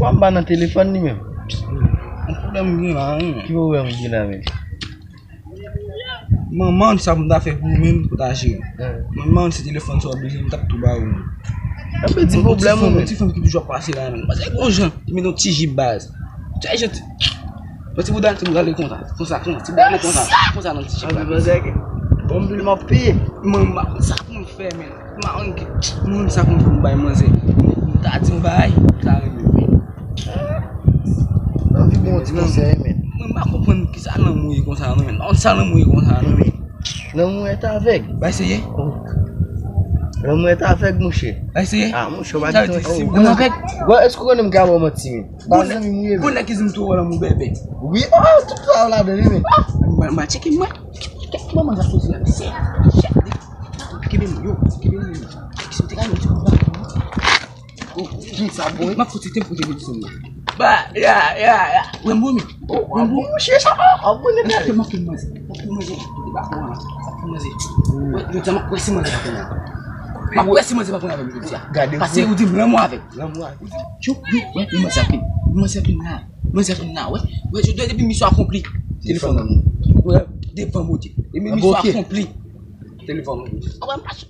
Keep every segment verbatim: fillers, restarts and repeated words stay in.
Pwa m pa nan telefòn li menm. Yon pwoblèm m gen la, wi, men. Ki pwoblèm ou gen la, menm? Manman, sa pou m ta fè pou ou menm, pou ta jere. Manman, se telefòn sa w bezwen, m t ap tou ba ou. Anpe di pwoblèm ou menm. Ti fanm ki toujou ap pase la, menm. Pase gon jan, li met yon ti jip baz. Ti jan, ti, yon ti boudal, ti boudal konsa. Konsa, konsa, ti boudal konsa. Konsa nan ti jip la. Bon, m ap peye. Manman, sa pou m fè, menm. Mwen menm sa pou m bay manzè. M ta di yon bagay, m ta renmen vin. Anvi bon ti konsèy, men. Mwen pa konprann kisa lanmou ye konsa, non, men. Sa lanmou ye konsa, non, men. Lanmou est aveugle. Bay seye. Lanmou est aveugle, monchè. Bay seye. Ah, monchè, w pa di lanmou avèg. Bon, èske w konnen m ka ba w manti, men? Bon, zanmi m ye, men. Bon, nèg ki di m tou lanmou bèbè. Wi, oh, tout sa w ladan li, men. M a tcheke mwen. Kèk moman la koze la, se. Kenbe m, yo, kenbe m, yo. Si w te ka yon ti kou la. Oh, ki sa, boy? M ap fout tete m kote m sou. Ba, ya, ya, ya. Wè m vomi. Wè m vomi. Chè sa. Ah, bon, nèg la. Manke manzè. Manke manzè. Ba, bon, manke manzè. Wè, yo di m ap wè si manzè pa konnen. M ap wè si manzè pa konnen avè m jodi a. Gade. Paske ou di m lanmou avèk. Lanmou avèk. Tchou, wi, wè, manzè ap vin. Manzè ap vin la. Manzè ap vin la, wè. Wè, jodi a depi misyon akonpli. Telefòn nan. Wè, devan Bondye. Depi misyon akonpli. Telefòn. Anba mache.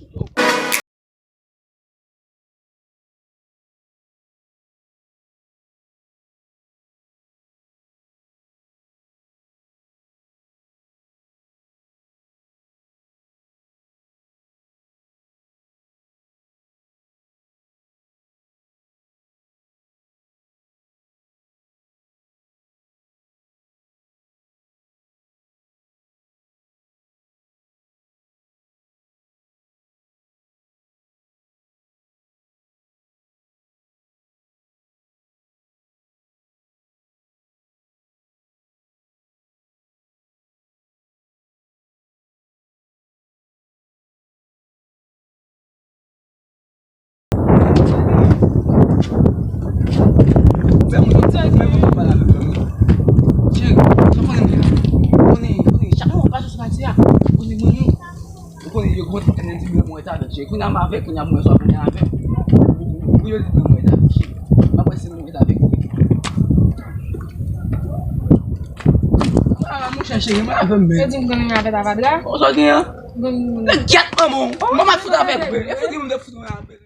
Ou konnen yo gwo tèt, yo di mwen mwen ta dòt, cheri. Kounye a m avèk, kounye a mwen swa kounye a avèk. Pou yo di mwen mwen ta dòt, cheri. M ap wè si mwen mwen ta avèk. Ah, monchè, cheri, mwen avè m, men. Yo di m granmoun avè Bavadra. Ou sa gen an? Granmoun. Nèg gyèt manman w. Manman fout avèk, men. E figi m de fout mwen avèk.